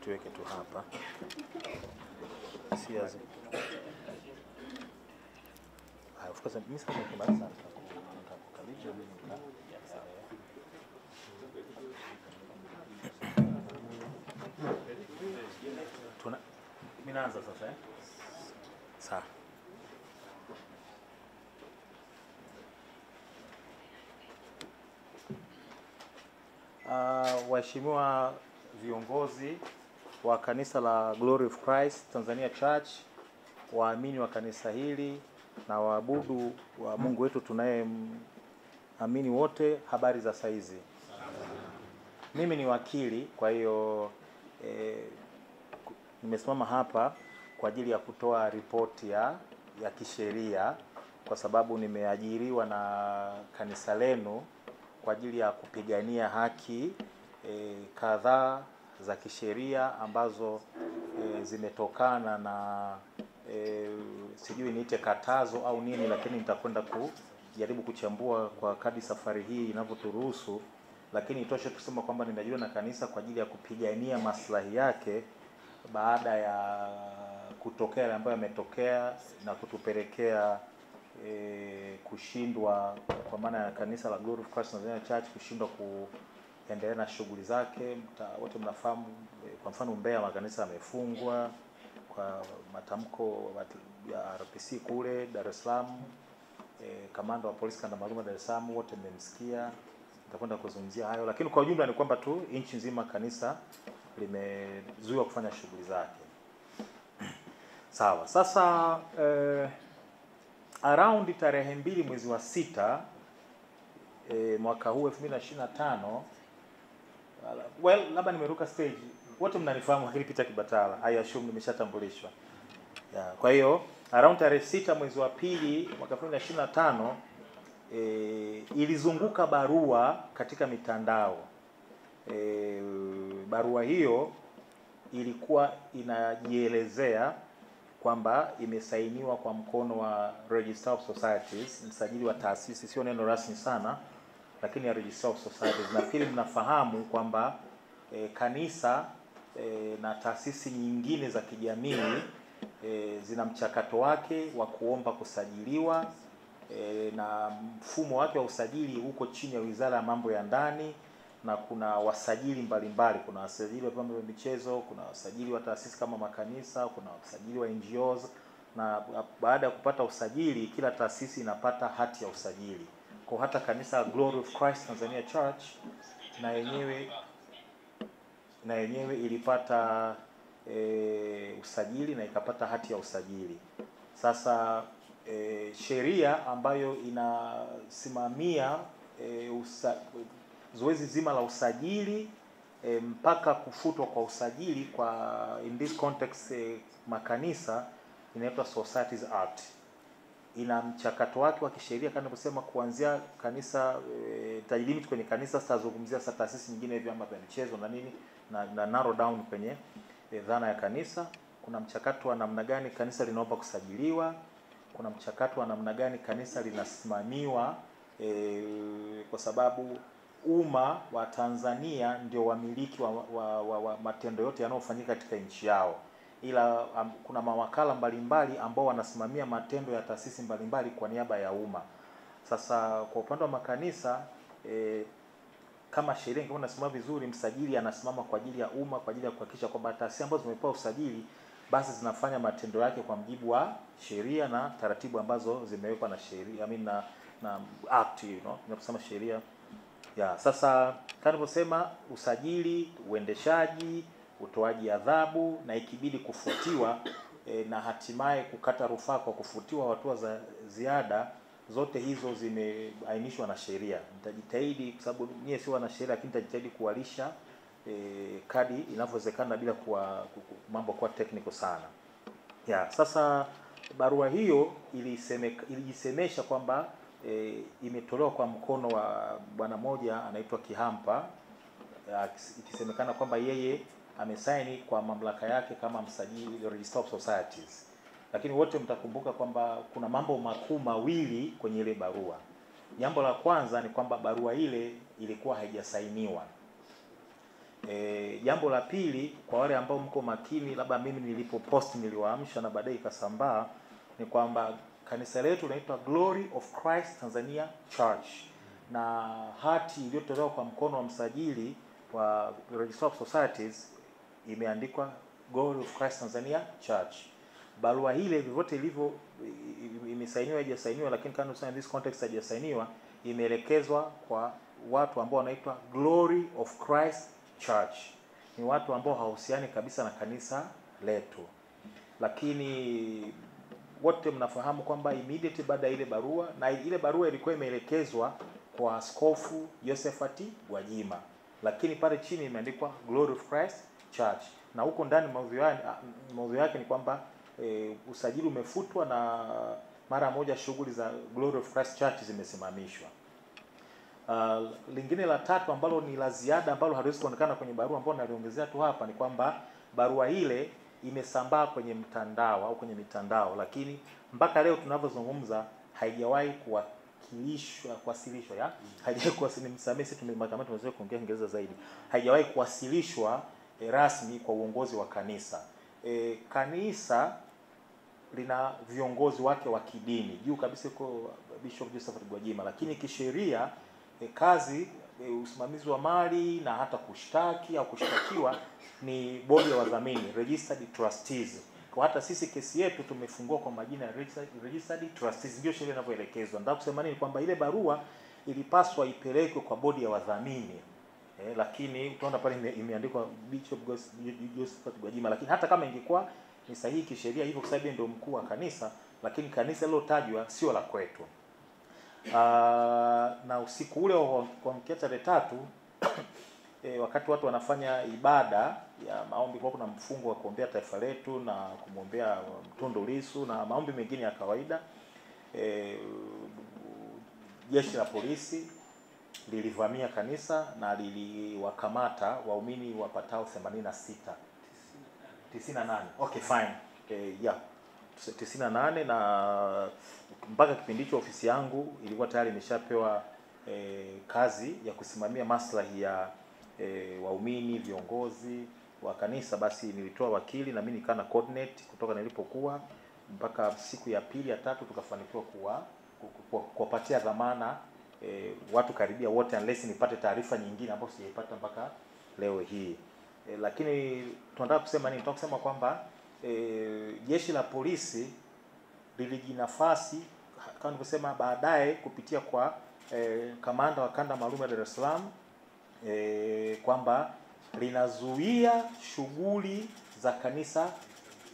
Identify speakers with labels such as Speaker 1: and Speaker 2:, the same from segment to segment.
Speaker 1: Tuweke tu hapa. Siazi. Of course, mimi sasa nikimaliza nitakukabidhi mimi nita. Tuna mimi naanza sasa Sawa. Waheshimiwa viongozi wa kanisa la Glory of Christ Tanzania Church, waamini wa kanisa hili na waabudu wa Mungu wetu tunayeamini wote, habari za saizi. Mimi ni wakili, kwa hiyo nimesimama hapa kwa ajili ya kutoa ripoti ya kisheria kwa sababu nimeajiriwa na kanisa lenu kwa ajili ya kupigania haki kadhaa za kisheria ambazo zimetokana na sijui niite katazo au nini, lakini nitakwenda kujaribu kuchambua kwa kadri safari hii inavyoturuhusu. Lakini itoshe kusema kwamba nimeajiriwa na kanisa kwa ajili ya kupigania maslahi yake baada ya kutokea ambayo yametokea na kutupelekea kushindwa, kwa maana ya kanisa la Glory of Christ Tanzania Church kushindwa kuendelea na shughuli zake. Wote mnafahamu, kwa mfano Mbeya makanisa yamefungwa kwa matamko ya RPC kule Dar es Salaam, kamanda wa polisi kanda maalum Dar es Salaam, wote mmemsikia. Nitakwenda kuzungumzia hayo, lakini kwa ujumla ni kwamba tu nchi nzima kanisa limezuiwa kufanya shughuli zake. Sawa. Sasa around tarehe 2 mwezi wa 6 mwaka huu 2025, well, labda nimeruka stage. Wote mnanifahamu, lakini Peter Kibatala, I assume nimeshatambulishwa. Yeah, kwa hiyo around tarehe 6 mwezi wa 2 mwaka 2025 ilizunguka barua katika mitandao. Barua hiyo ilikuwa inajielezea kwamba imesainiwa kwa mkono wa Registrar of Societies, msajili wa taasisi, sio neno rasmi sana, lakini ya Registrar of Societies. Nafikiri mnafahamu kwamba kanisa na taasisi nyingine za kijamii zina mchakato wake wa kuomba kusajiliwa, na mfumo wake wa usajili uko chini ya Wizara ya Mambo ya Ndani, na kuna wasajili mbalimbali. Kuna wasajili wa vyama vya michezo, kuna wasajili wa taasisi kama makanisa, kuna wasajili wa NGOs, na baada ya kupata usajili kila taasisi inapata hati ya usajili. Kwa hata kanisa Glory of Christ Tanzania Church na yenyewe ilipata usajili na ikapata hati ya usajili. Sasa sheria ambayo inasimamia zoezi zima la usajili mpaka kufutwa kwa usajili kwa in this context makanisa inaitwa Societies Act. Ina mchakato wake wa kisheria kama nilivyosema, kuanzia kanisa tajilimit kwenye kanisa, sitazungumzia sasa taasisi nyingine vyama vya michezo na nini, na narrow down kwenye dhana ya kanisa. Kuna mchakato wa namna gani kanisa linaomba kusajiliwa, kuna mchakato wa namna gani kanisa linasimamiwa, kwa sababu umma wa Tanzania ndio wamiliki wa matendo yote yanayofanyika katika nchi yao, ila kuna mawakala mbalimbali ambao wanasimamia matendo ya taasisi mbalimbali kwa niaba ya umma. Sasa kwa upande wa makanisa kama sheria ingekuwa inasimama vizuri, msajili anasimama kwa ajili ya umma, kwa ajili ya kuhakikisha kwamba taasisi ambazo zimepewa usajili basi zinafanya matendo yake kwa mujibu wa sheria na taratibu ambazo zimewekwa na sheria, I mean na act, you know, ninaposema sheria. Ya, sasa kama nilivyosema, usajili, uendeshaji, utoaji adhabu na ikibidi kufutiwa na hatimaye kukata rufaa kwa kufutiwa hatua za ziada, zote hizo zimeainishwa na sheria. Nitajitahidi kwa sababu nyie sio wanasheria, lakini nitajitahidi kuwalisha kadi inavyowezekana bila kuwa mambo kuwa technical sana. Ya, sasa barua hiyo ilijisemesha kwamba imetolewa kwa mkono wa bwana moja anaitwa Kihampa, ikisemekana kwamba yeye amesaini kwa mamlaka yake kama msajili Registrar of Societies. Lakini wote mtakumbuka kwamba kuna mambo makuu mawili kwenye ile barua. Jambo la kwanza ni kwamba barua ile ilikuwa haijasainiwa. Jambo la pili, kwa wale ambao mko makini, labda mimi nilipopost niliwaamsha na baadaye ikasambaa, ni kwamba kanisa letu linaitwa Glory of Christ Tanzania Church, na hati iliyotolewa kwa mkono wa msajili wa Registrar of Societies imeandikwa Glory of Christ Tanzania Church. Barua ile vyovyote ilivyo imesainiwa haijasainiwa, lakini kama in this context haijasainiwa, imeelekezwa kwa watu ambao wanaitwa Glory of Christ Church. Ni watu ambao hawahusiani kabisa na kanisa letu. Lakini wote mnafahamu kwamba immediately baada ya ile barua, na ile barua ilikuwa imeelekezwa kwa Askofu Josephat Gwajima, lakini pale chini imeandikwa Glory of Christ Church, na huko ndani maudhui yake ni kwamba usajili umefutwa na mara moja shughuli za Glory of Christ Church zimesimamishwa. Lingine la tatu ambalo ni la ziada ambalo haliwezi kuonekana kwenye barua ambayo naliongezea tu hapa ni kwamba barua ile imesambaa kwenye mtandao au kwenye mitandao, lakini mpaka leo tunavyozungumza haijawahi kuwasilishwa haijawahi kuongea Kiingereza zaidi, haijawahi kuwasilishwa rasmi kwa uongozi wa kanisa. Kanisa lina viongozi wake wa kidini, juu kabisa yuko Bishop Josephat Gwajima, lakini kisheria kazi usimamizi wa mali na hata kushtaki au kushtakiwa ni bodi ya wadhamini, registered trustees. Kwa hata sisi kesi yetu tumefungua kwa majina ya registered trustees, ndio sheria inavyoelekezwa. Nataka kusema nini? Kwamba ile barua ilipaswa ipelekwe kwa bodi ya wadhamini, lakini utaona pale imeandikwa Bishop Josephat Gwajima, lakini hata kama ingekuwa ni sahihi kisheria hivyo kwa sababu ndio mkuu wa kanisa, lakini kanisa lilotajwa sio la kwetu. Na usiku ule wa kuamkia tarehe 3 wakati watu wanafanya ibada ya maombi, kwa kuna mfungo wa kuombea taifa letu na kumwombea Tundu Lissu na maombi mengine ya kawaida, jeshi la polisi lilivamia kanisa na liliwakamata waumini wapatao 86 98. Okay, fine. Yeah, 98. Na mpaka kipindi hicho ofisi yangu ilikuwa tayari imeshapewa kazi ya kusimamia maslahi ya waumini, viongozi wa kanisa. Basi nilitoa wakili na mimi nikana coordinate kutoka nilipokuwa mpaka siku ya pili ya tatu tukafanikiwa kuwapatia dhamana watu karibia wote, unless nipate taarifa nyingine ambayo sijaipata mpaka leo hii. Lakini tunataka kusema nini? Tunataka kusema kwamba jeshi la polisi lilijinafasi kama nilivyosema baadaye kupitia kwa kamanda wa kanda maalum ya Dar es Salaam kwamba linazuia shughuli za kanisa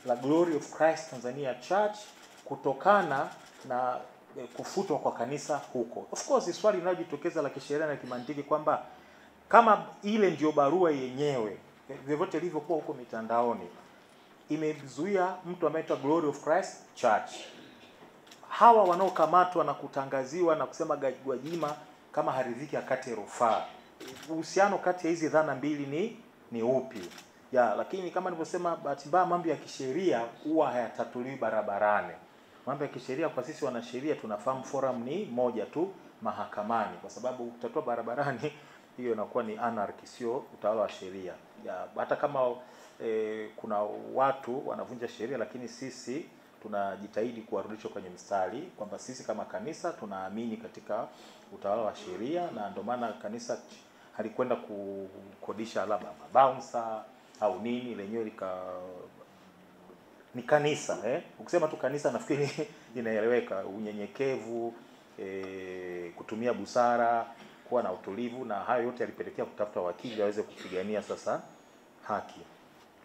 Speaker 1: la Glory of Christ Tanzania Church kutokana na kufutwa kwa kanisa huko. Of course swali linalojitokeza la kisheria na kimantiki kwamba kama ile ndio barua yenyewe vyovyote ilivyokuwa huko mitandaoni imezuia mtu anaitwa Glory of Christ Church, hawa wanaokamatwa na kutangaziwa na kusema Gwajima kama haridhiki akate rufaa, uhusiano kati ya hizi dhana mbili ni upi? Ya, lakini kama nilivyosema, bahati mbaya mambo ya kisheria huwa hayatatuliwi barabarani. Mambo ya kisheria kwa sisi wanasheria tunafahamu forum ni moja tu, mahakamani, kwa sababu kutatua barabarani hiyo inakuwa ni anarchy, sio utawala wa sheria. Ya, hata kama kuna watu wanavunja sheria, lakini sisi tunajitahidi kuwarudisha kwenye mstari kwamba sisi kama kanisa tunaamini katika utawala wa sheria, na ndio maana kanisa halikwenda kukodisha labda mabouncer au nini, lenyewe lika ni kanisa. Ukisema tu kanisa nafikiri inaeleweka, unyenyekevu, kutumia busara, kuwa na utulivu, na hayo yote yalipelekea kutafuta wakili aweze kupigania sasa haki.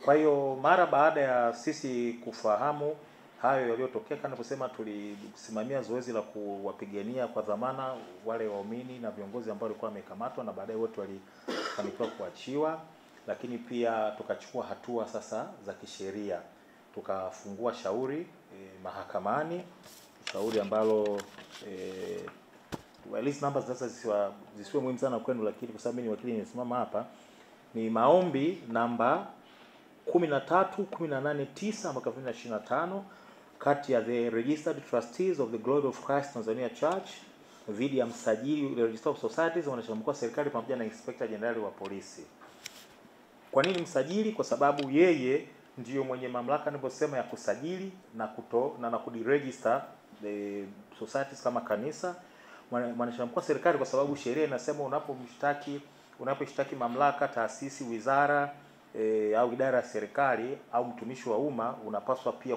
Speaker 1: Kwa hiyo mara baada ya sisi kufahamu hayo yaliyotokea, kana kusema tulisimamia zoezi la kuwapigania kwa dhamana wale waumini na viongozi ambao walikuwa wamekamatwa, na baadaye wote walifanikiwa kuachiwa. Lakini pia tukachukua hatua sasa za kisheria, tukafungua shauri mahakamani, shauri ambalo at least numbers sasa zisiwe muhimu sana kwenu, lakini kwa sababu mimi ni wakili nimesimama hapa, ni maombi namba 13-18-9 mwaka 2025 kati ya the registered trustees of the Glory of Christ Tanzania Church dhidi ya msajili Registrar of Societies, mwanasheria mkuu wa serikali pamoja na Inspector General wa polisi. Kwa nini msajili? Kwa sababu yeye ndiyo mwenye mamlaka niliposema ya kusajili na na kudiregister the societies kama kanisa. Mwanasheria mkuu wa serikali kwa sababu sheria inasema unaposhtaki mamlaka, taasisi, wizara au idara ya serikali au mtumishi wa umma, unapaswa pia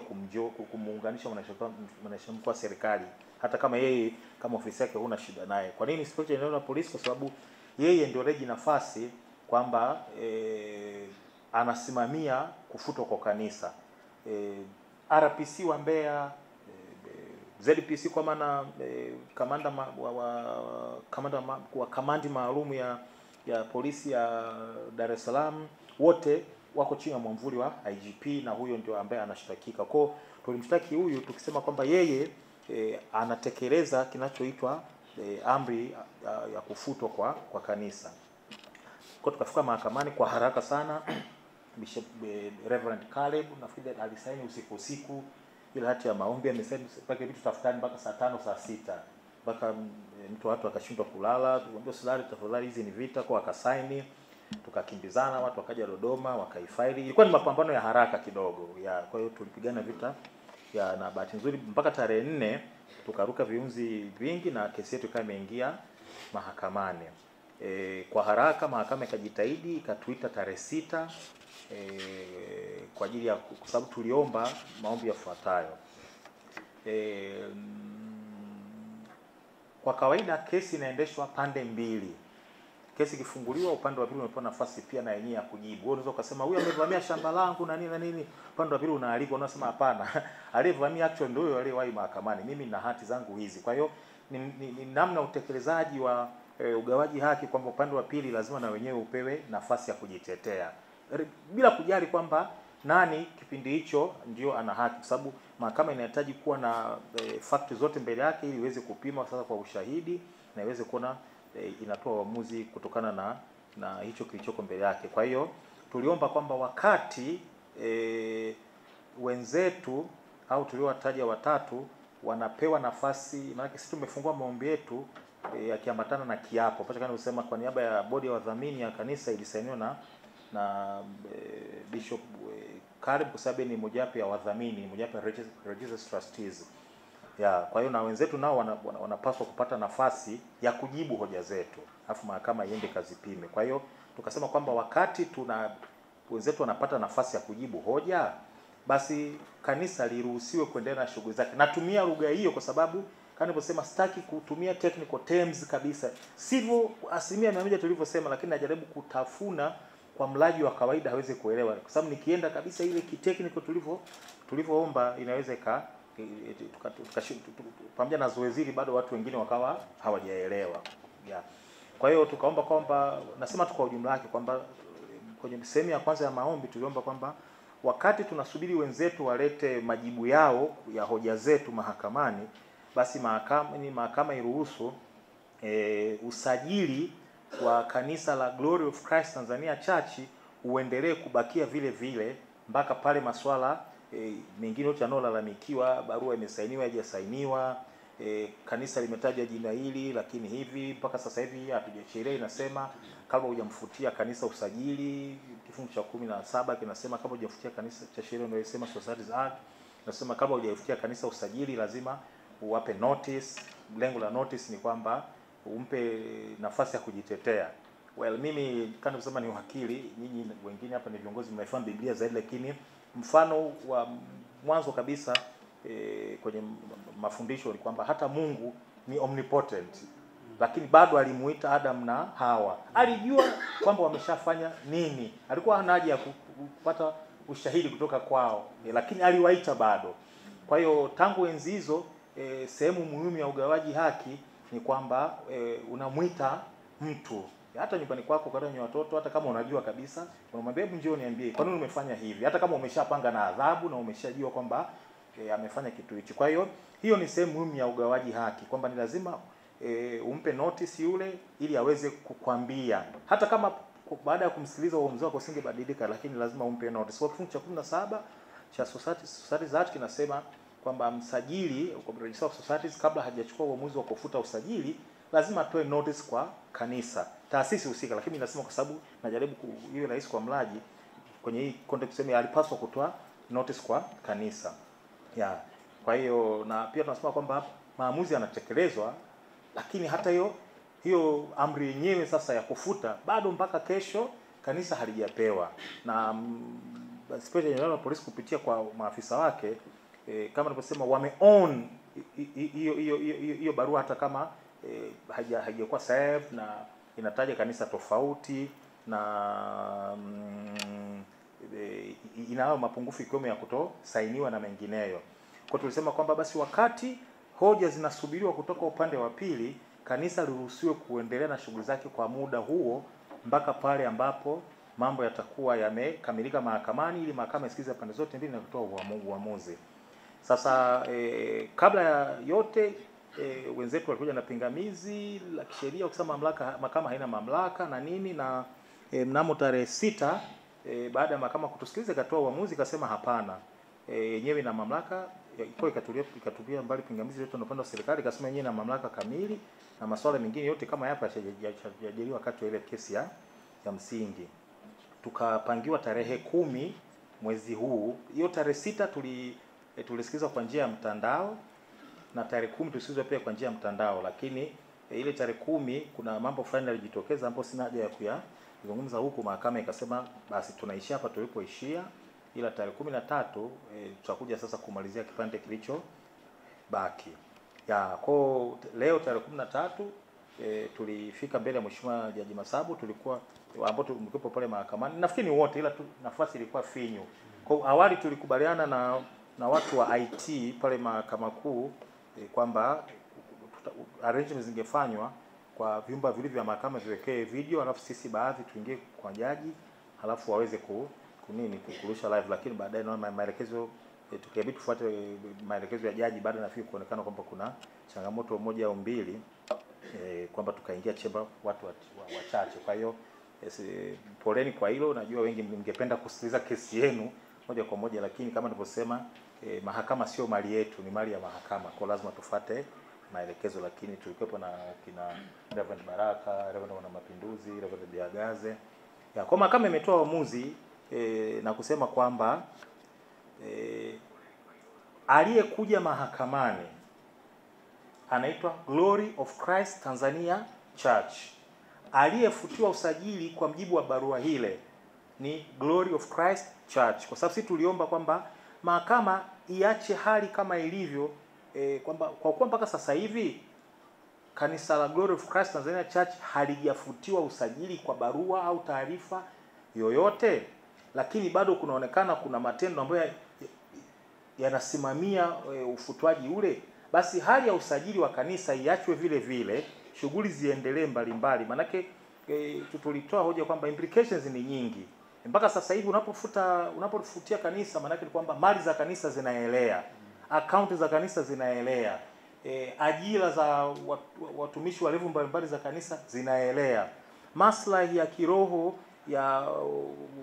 Speaker 1: kumuunganisha mwanasheria mkuu wa serikali, hata kama yeye kama ofisi yake huna shida naye. Kwa nini Inspector General wa Polisi? Kwa sababu yeye ndio reji nafasi kwamba anasimamia kufutwa kwa kanisa. RPC wa Mbeya, ZPC kwa maana kamanda wa kamandi maalum ya polisi ya Dar es Salaam, wote wako chini ya mwamvuli wa IGP, na huyo ndio ambaye anashtakika. Kwa tulimshtaki huyu tukisema kwamba yeye anatekeleza kinachoitwa amri ya kufutwa kwa kanisa. Kwa tukafika mahakamani kwa haraka sana. Bishop Reverend Caleb nafikiri alisaini usiku ile hati ya maombi, amesaini mpaka vitu tafutani mpaka saa 5 saa 6, mpaka mtu watu akashindwa kulala. Tukamwambia usilale tafadhali, hizi ni vita. Kwa akasaini, tukakimbizana, watu wakaja Dodoma wakaifaili. Ilikuwa ni mapambano ya haraka kidogo ya, kwa hiyo tulipigana vita ya, na bahati nzuri mpaka tarehe 4 tukaruka viunzi vingi na kesi yetu ikawa imeingia mahakamani. Kwa haraka mahakama ikajitahidi ikatuita tarehe 6 kwa ajili ya, kwa sababu tuliomba maombi yafuatayo. Kwa kawaida kesi inaendeshwa pande mbili. Kesi ikifunguliwa upande wa pili unapewa nafasi pia na yenyewe ya kujibu. Wewe unaweza ukasema huyu amevamia shamba langu na nini na nini. Upande wa pili unaalikwa unasema hapana. Aliyevamia actually ndio huyo aliyewahi mahakamani. Mimi nina hati zangu hizi. Kwa hiyo ni namna utekelezaji wa ugawaji haki kwamba upande wa pili lazima na wenyewe upewe nafasi ya kujitetea, bila kujali kwamba nani kipindi hicho ndio ana haki, kwa sababu mahakama inahitaji kuwa na fact zote mbele yake ili iweze kupima sasa kwa ushahidi na iweze kuona inatoa uamuzi kutokana na hicho kilichoko mbele yake. Kwa hiyo tuliomba kwamba wakati wenzetu au tuliowataja watatu wanapewa nafasi, maana sisi tumefungua maombi yetu yakiambatana na kiapo pacha kana usema kwa niaba ya bodi ya wadhamini ya kanisa ilisainiwa na Bishop Caleb kwa sababu ni mojawapo ya wadhamini, mojawapo ya registered trustees. Ya, kwa hiyo na wenzetu nao wanapaswa kupata nafasi ya kujibu hoja zetu, alafu mahakama iende kazipime. Kwa hiyo tukasema kwamba wakati tuna wenzetu wanapata nafasi ya kujibu hoja, basi kanisa liruhusiwe kuendelea na shughuli zake. Natumia lugha hiyo kwa sababu kama nilivyosema sitaki kutumia technical terms kabisa. Sivyo 100% tulivyosema, lakini najaribu kutafuna kwa mlaji wa kawaida hawezi kuelewa, kwa sababu nikienda kabisa ile kitechnical tulivyoomba inaweza pamoja na zoezi hili bado watu wengine wakawa hawajaelewa. Yeah. Kwa hiyo tukaomba kwamba, nasema tu kwa ujumla wake kwamba kwenye sehemu ya kwanza ya maombi tuliomba kwamba wakati tunasubiri wenzetu walete majibu yao ya hoja zetu mahakamani, basi mahakama iruhusu usajili wa kanisa la Glory of Christ Tanzania Church uendelee kubakia vile vile mpaka pale masuala mengine yote yanayolalamikiwa, barua imesainiwa haijasainiwa, kanisa limetaja jina hili lakini hivi mpaka sasa hivi hatuja, inasema kabla hujamfutia kanisa usajili, kifungu cha 17 kinasema kabla hujamfutia kanisa cha sheria inayosema Societies Act nasema kabla hujamfutia kanisa usajili lazima uwape notice. Lengo la notice ni kwamba umpe nafasi ya kujitetea. Well, mimi kama kusema ni wakili, nyinyi wengine hapa ni viongozi mnaifahamu Biblia zaidi, lakini mfano wa mwanzo kabisa kwenye mafundisho ni kwamba hata Mungu ni omnipotent, lakini bado alimuita Adam na Hawa. Alijua kwamba wameshafanya nini, alikuwa hana haja ya kupata ushahidi kutoka kwao, lakini aliwaita bado. Kwa hiyo tangu enzi hizo sehemu muhimu ya ugawaji haki ni kwamba unamuita mtu hata nyumbani kwako, kwa wenye watoto, hata kama unajua kabisa, unamwambia hebu njoo niambie kwa nini umefanya hivi, hata kama umeshapanga na adhabu na umeshajua kwamba amefanya kitu hichi. Kwa hiyo hiyo ni sehemu muhimu ya ugawaji haki, kwamba ni lazima umpe notice yule ili aweze kukwambia, hata kama baada ya kumsikiliza uamuzi wako usingebadilika, lakini lazima umpe notice. Kwa kifungu cha 17 cha Societies Act kinasema kwamba msajili kwa Registrar of Societies kabla hajachukua uamuzi wa kufuta usajili lazima atoe notice kwa kanisa. taasisi husika, lakini nasema kwa sababu najaribu iwe rahisi kwa mlaji kwenye hii context, sema alipaswa kutoa notice kwa kanisa. Ya. Kwa hiyo na pia tunasema kwamba maamuzi yanatekelezwa, lakini hata hiyo amri yenyewe sasa ya kufuta bado mpaka kesho kanisa halijapewa. Na Inspector General wa Polisi kupitia kwa maafisa wake kama nilivyosema wame own hiyo barua hata kama haijakuwa served na inataja kanisa tofauti na inayo mapungufu ikiwemo ya kutosainiwa na mengineyo. Kwa tulisema kwamba basi wakati hoja zinasubiriwa kutoka upande wa pili, kanisa liruhusiwe kuendelea na shughuli zake kwa muda huo mpaka pale ambapo mambo yatakuwa yamekamilika mahakamani, ili mahakama isikize pande zote mbili na kutoa uamuzi. Sasa kabla ya yote wenzetu walikuja na pingamizi la kisheria wakisema mahakama haina mamlaka na nini, na mnamo tarehe 6 baada ya mahakama kutusikiliza ikatoa uamuzi ikasema hapana, yenyewe ina mamlaka. Ikatulia mbali pingamizi yote na upande wa serikali, ikasema yenyewe ina mamlaka kamili na masuala mengine yote kama hapa yajadiliwa wakati wa ile kesi ya msingi. Tukapangiwa tarehe 10 mwezi huu. Hiyo tarehe 6 tulisikizwa kwa njia ya mtandao na tarehe 10 tulisikizwa pia kwa njia ya mtandao, lakini ile tarehe 10 kuna mambo fulani yalijitokeza ambapo sina haja ya kuyazungumza huku. Mahakama ikasema basi tunaishia hapa tulipoishia, ila tarehe 13 tutakuja sasa kumalizia kipande kilicho baki. Ya kwa leo tarehe 13 tulifika mbele ya Mheshimiwa Jaji Masabu, tulikuwa ambao tulikuwa pale mahakamani, nafikiri ni wote, ila tu nafasi ilikuwa finyu. Kwa awali tulikubaliana na watu wa IT pale Mahakama Kuu kwamba arrangements zingefanywa kwa vyumba vilivyo vya mahakama viwekee video, alafu sisi baadhi tuingie kwa jaji, alafu waweze kukurusha live. Lakini baadaye naona maelekezo tukabidi tufuate maelekezo ya jaji baada nafikiri kuonekana kwamba kuna changamoto moja au mbili, kwamba tukaingia chemba watu wachache. Kwa hiyo poleni kwa hilo, najua wengi mngependa kusikiliza kesi yenu moja kwa moja, lakini kama nilivyosema mahakama sio mali yetu, ni mali ya mahakama, kwa lazima tufuate maelekezo. Lakini tulikuwepo na kina Reverend Baraka, Reverend Mwana Mapinduzi, Reverend Biagaze. Ya, kwa mahakama imetoa uamuzi na kusema kwamba aliyekuja mahakamani anaitwa Glory of Christ Tanzania Church. Aliyefutiwa usajili kwa mjibu wa barua ile ni Glory of Christ Church. Kwa sababu sisi tuliomba kwamba mahakama iache hali kama ilivyo, kwamba kwa kuwa mpaka sasa hivi kanisa la Glory of Christ Tanzania Church halijafutiwa usajili kwa barua au taarifa yoyote, lakini bado kunaonekana kuna matendo ambayo yanasimamia ufutwaji ule, basi hali ya usajili wa kanisa iachwe vile vile, shughuli ziendelee mbalimbali. Manake tulitoa hoja kwamba implications ni nyingi. Mpaka sasa hivi unapofutia kanisa, manake ni kwamba mali za kanisa zinaelea, akaunti za kanisa zinaelea, ajira za watumishi wa level mbalimbali za kanisa zinaelea, maslahi ya kiroho ya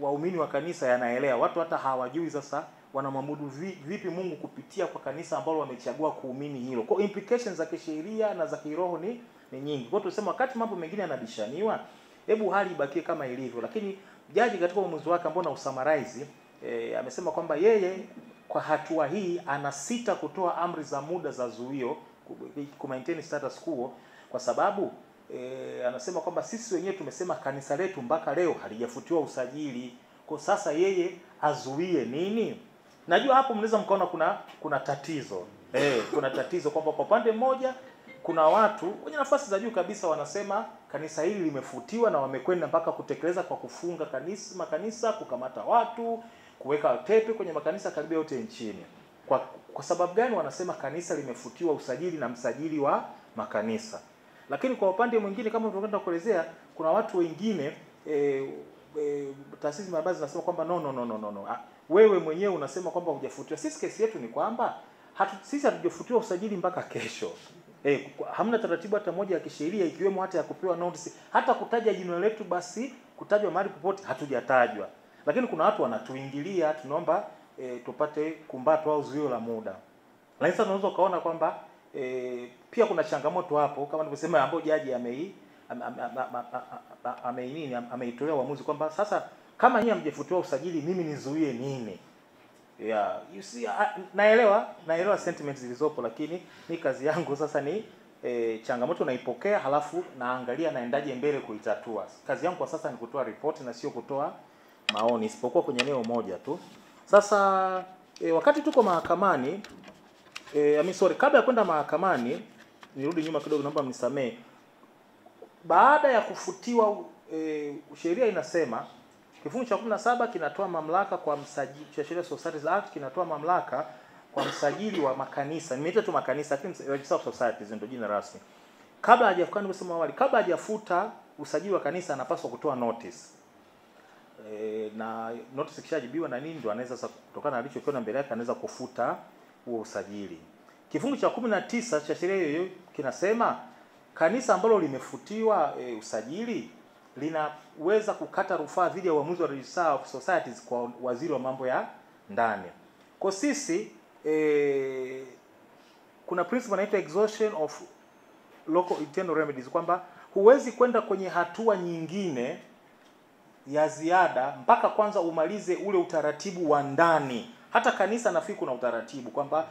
Speaker 1: waumini wa kanisa yanaelea. Watu hata hawajui sasa wanamwabudu vipi Mungu kupitia kwa kanisa ambalo wamechagua kuumini hilo. Kwa implications za kisheria na za kiroho ni nyingi. Kwa tunasema wakati mambo mengine yanabishaniwa, hebu hali ibakie kama ilivyo. Lakini jaji katika uamuzi wake ambao na usummarize, amesema kwamba yeye kwa hatua hii anasita kutoa amri za muda za zuio ku maintain status quo, kwa sababu anasema kwamba sisi wenyewe tumesema kanisa letu mpaka leo halijafutiwa usajili. Kwa sasa yeye azuie nini? Najua hapo mnaweza mkaona kuna tatizo. Kuna tatizo kwamba kwa upande mmoja kuna watu wenye nafasi za juu kabisa wanasema kanisa hili limefutiwa na wamekwenda mpaka kutekeleza kwa kufunga kanisa, makanisa, kukamata watu, kuweka tepe kwenye makanisa karibia yote nchini. Kwa sababu gani wanasema kanisa limefutiwa usajili na msajili wa makanisa? Lakini kwa upande mwingine kama tunakwenda kuelezea, kuna watu wengine taasisi mbalimbali zinasema kwamba no. Wewe mwenyewe unasema kwamba hujafutiwa. Sisi kesi yetu ni kwamba sisi hatujafutiwa usajili mpaka kesho. Hamna taratibu hata moja ya kisheria ikiwemo hata ya kupewa notice, hata kutaja jina letu basi kutajwa mahali popote hatujatajwa. Lakini kuna watu wanatuingilia, tunaomba tupate kumbato au zuio la muda. Lakini sasa unaweza ukaona kwamba pia kuna changamoto hapo kama nilivyosema ambayo jaji ameitolea uamuzi kwamba sasa kama nyinyi hamjafutiwa usajili mimi nizuie nini? Yeah, you see, naelewa sentiments zilizopo, lakini ni kazi yangu sasa ni changamoto naipokea, halafu naangalia naendaje mbele kuitatua. Kazi yangu kwa sasa ni kutoa ripoti na sio kutoa maoni, isipokuwa kwenye eneo moja tu. Sasa wakati tuko mahakamani, kabla ya kwenda mahakamani, nirudi nyuma kidogo, naomba mnisamee. Baada ya kufutiwa, sheria inasema kifungu cha 17 kinatoa mamlaka kwa msajili, cha sheria Societies Act kinatoa mamlaka kwa msajili wa makanisa. Nimeita tu makanisa, lakini Registrar of Societies ndio jina rasmi. Kabla hajafuka, nimesema awali, kabla hajafuta usajili wa kanisa anapaswa kutoa notice. Na notice ikishajibiwa na nini ndio anaweza sasa, kutokana na alichokiona mbele yake, anaweza kufuta huo usajili. Kifungu cha 19 cha sheria hiyo kinasema kanisa ambalo limefutiwa usajili linaweza kukata rufaa dhidi ya uamuzi wa Registrar of Societies kwa waziri wa mambo ya ndani. Kwa sisi kuna principle inaitwa exhaustion of local internal remedies, kwamba huwezi kwenda kwenye hatua nyingine ya ziada mpaka kwanza umalize ule utaratibu wa ndani. Hata kanisa nafikiri kuna utaratibu kwamba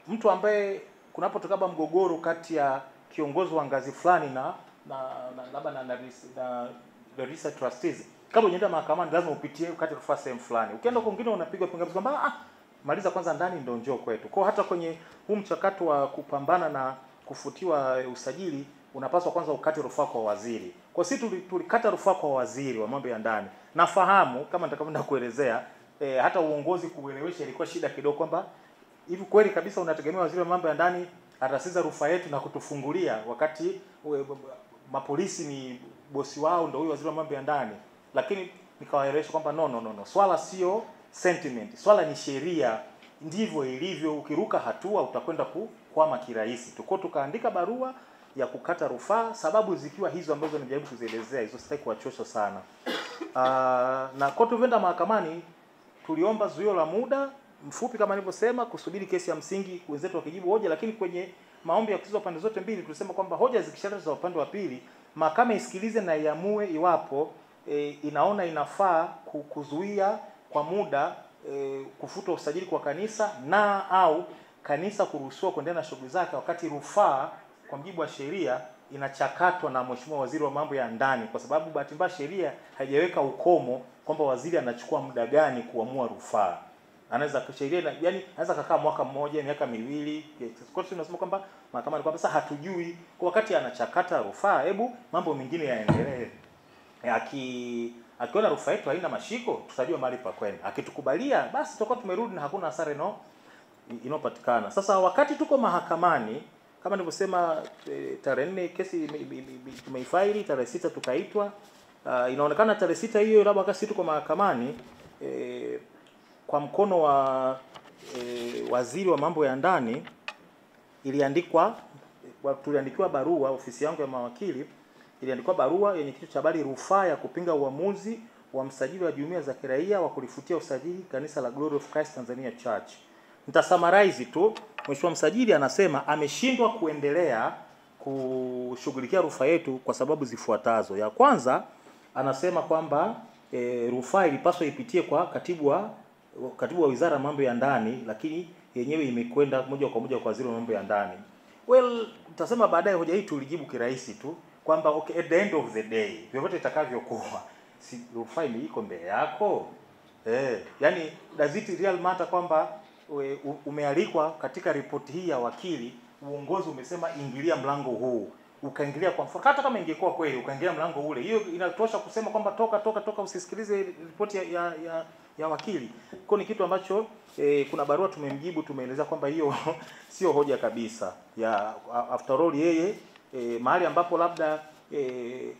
Speaker 1: mtu ambaye kunapotokea mgogoro kati ya kiongozi wa ngazi fulani na register trustees, kabla unaenda mahakamani lazima upitie ukate rufaa sehemu fulani. Ukienda kwingine unapigwa pingamizi kwamba maliza kwanza ndani ndio njoo kwetu. Kwa hata kwenye huu mchakato wa kupambana na kufutiwa usajili unapaswa kwanza ukate rufaa kwa waziri. Kwa sisi tulikata rufaa kwa waziri wa mambo ya ndani. Nafahamu kama nitakavyoenda kuelezea, hata uongozi kuelewesha ilikuwa shida kidogo, kwamba hivi kweli kabisa unategemea waziri wa mambo ya ndani atasiza rufaa yetu na kutufungulia wakati mapolisi ni bosi wao ndio huyo waziri wa mambo ya ndani. Lakini nikawaelewesha kwamba no, swala sio sentiment, swala ni sheria, ndivyo ilivyo. Ukiruka hatua utakwenda kukwama kirahisi. Tuko tukaandika barua ya kukata rufaa, sababu zikiwa hizo ambazo nimejaribu kuzielezea hizo, sitaki kuwachosha sana. Na kwa tulienda mahakamani tuliomba zuio la muda mfupi kama nilivyosema, kusubiri kesi ya msingi wenzetu wakijibu hoja, lakini kwenye maombi ya kusikiza pande zote mbili tulisema kwamba hoja zikishaletwa za upande wa pili mahakama isikilize na iamue iwapo inaona inafaa kuzuia kwa muda kufutwa usajili kwa kanisa na au kanisa kuruhusiwa kuendelea na shughuli zake wakati rufaa kwa mujibu wa sheria inachakatwa na Mheshimiwa Waziri wa Mambo ya Ndani, kwa sababu bahati mbaya sheria haijaweka ukomo kwamba waziri anachukua muda gani kuamua rufaa. Anaweza sheria, yani anaweza kukaa mwaka mmoja, miaka miwili. Kwa hiyo tunasema kwamba mahakama ni kwamba sasa hatujui kwa wakati anachakata rufaa, hebu mambo mengine yaendelee. Akiona rufaa yetu haina mashiko, tutajua mahali pa kwenda. Akitukubalia basi tutakuwa tumerudi na hakuna hasara inopatikana. Sasa wakati tuko mahakamani kama nilivyosema, tarehe 4 kesi tumeifaili, tarehe 6 tukaitwa. Inaonekana tarehe 6 hiyo labda wakati tuko mahakamani, kwa mkono wa waziri wa mambo ya ndani iliandikwa, tuliandikiwa barua, ofisi yangu ya mawakili iliandikwa barua yenye kichwa cha habari rufaa ya kupinga uamuzi wa msajili wa jumuiya za kiraia wa kulifutia usajili kanisa la Glory of Christ Tanzania Church. Nitasummarize tu. Mheshimiwa msajili anasema ameshindwa kuendelea kushughulikia rufaa yetu kwa sababu zifuatazo. Ya kwanza anasema kwamba rufaa ilipaswa ipitie kwa katibu wa Wizara ya Mambo ya Ndani, lakini yenyewe imekwenda moja kwa moja kwa waziri wa mambo ya ndani. Well, tutasema baadaye hoja hii tulijibu kirahisi tu kwamba okay, at the end of the day vyovyote itakavyokuwa, si rufaa iko mbele yako. Yani does it real matter kwamba umealikwa katika ripoti hii ya wakili, uongozi umesema ingilia mlango huu, ukaingilia kwa mfano, hata kama ingekuwa kweli ukaingilia mlango ule, hiyo inatosha kusema kwamba toka toka toka, usisikilize ripoti ya wakili. Kwa ni kitu ambacho kuna barua tumemjibu, tumeeleza kwamba hiyo sio hoja kabisa. Ya after all yeye mahali ambapo labda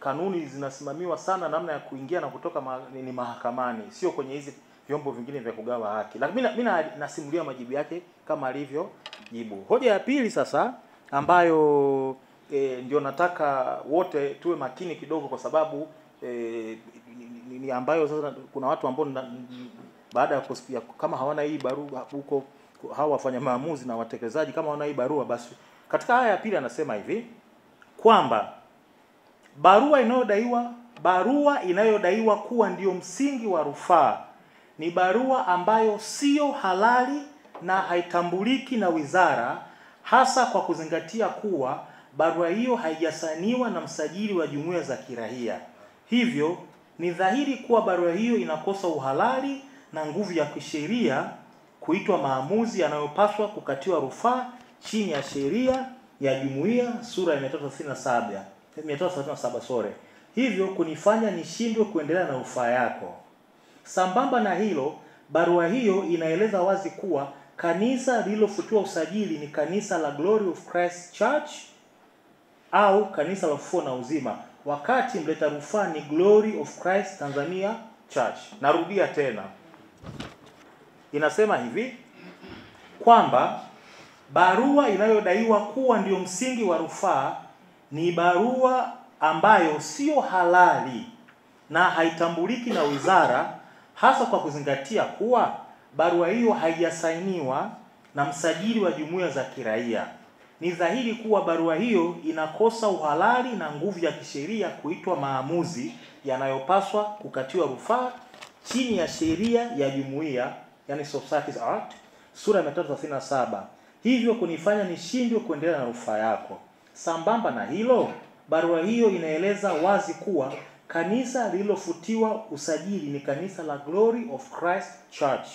Speaker 1: kanuni zinasimamiwa sana namna ya kuingia na kutoka ni mahakamani, sio kwenye hizi vyombo vingine vya kugawa haki. Lakini mimi nasimulia majibu yake kama alivyo jibu. Hoja ya pili sasa ambayo ndio nataka wote tuwe makini kidogo, kwa sababu ni ambayo sasa kuna watu ambao baada ya kusikia kama hawana hii barua huko, hawa wafanya maamuzi na watekelezaji kama hawana hii barua, basi katika haya ya pili anasema hivi kwamba Barua inayodaiwa kuwa ndiyo msingi wa rufaa ni barua ambayo sio halali na haitambuliki na wizara, hasa kwa kuzingatia kuwa barua hiyo haijasainiwa na msajili wa jumuiya za kiraia. Hivyo ni dhahiri kuwa barua hiyo inakosa uhalali na nguvu ya kisheria kuitwa maamuzi yanayopaswa kukatiwa rufaa chini ya sheria ya jumuiya sura ya 337 sore. Hivyo kunifanya nishindwe kuendelea na rufaa yako. Sambamba na hilo, barua hiyo inaeleza wazi kuwa kanisa lililofutiwa usajili ni kanisa la Glory of Christ Church au kanisa la Ufufuo na Uzima, wakati mleta rufaa ni Glory of Christ Tanzania Church. Narudia tena, inasema hivi kwamba barua inayodaiwa kuwa ndio msingi wa rufaa ni barua ambayo sio halali na haitambuliki na wizara, hasa kwa kuzingatia kuwa barua hiyo haijasainiwa na msajili wa jumuiya za kiraia. Ni dhahiri kuwa barua hiyo inakosa uhalali na nguvu ya kisheria kuitwa maamuzi yanayopaswa kukatiwa rufaa chini ya sheria ya jumuiya, yani Societies Act sura ya 337. Hivyo kunifanya nishindwe kuendelea na rufaa yako. Sambamba na hilo, barua hiyo inaeleza wazi kuwa kanisa lililofutiwa usajili ni kanisa la Glory of Christ Church,